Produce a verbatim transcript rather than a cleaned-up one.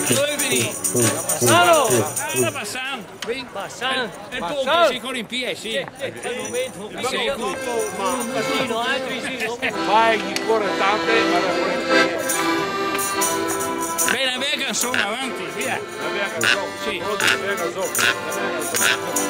Dove veni? Salo! Salo, Bassan! Vin. Bassan. E, e tu Bassan. Che te si ancora in pie, sì. Sì, sì. Sì, sì. Sì, no, altri sì, no. Fai ancora tante, ma la volete. Bela, bela canzone, avanti, via. La bela canzone. Sì. Pronto, la bela canzone. La bela canzone.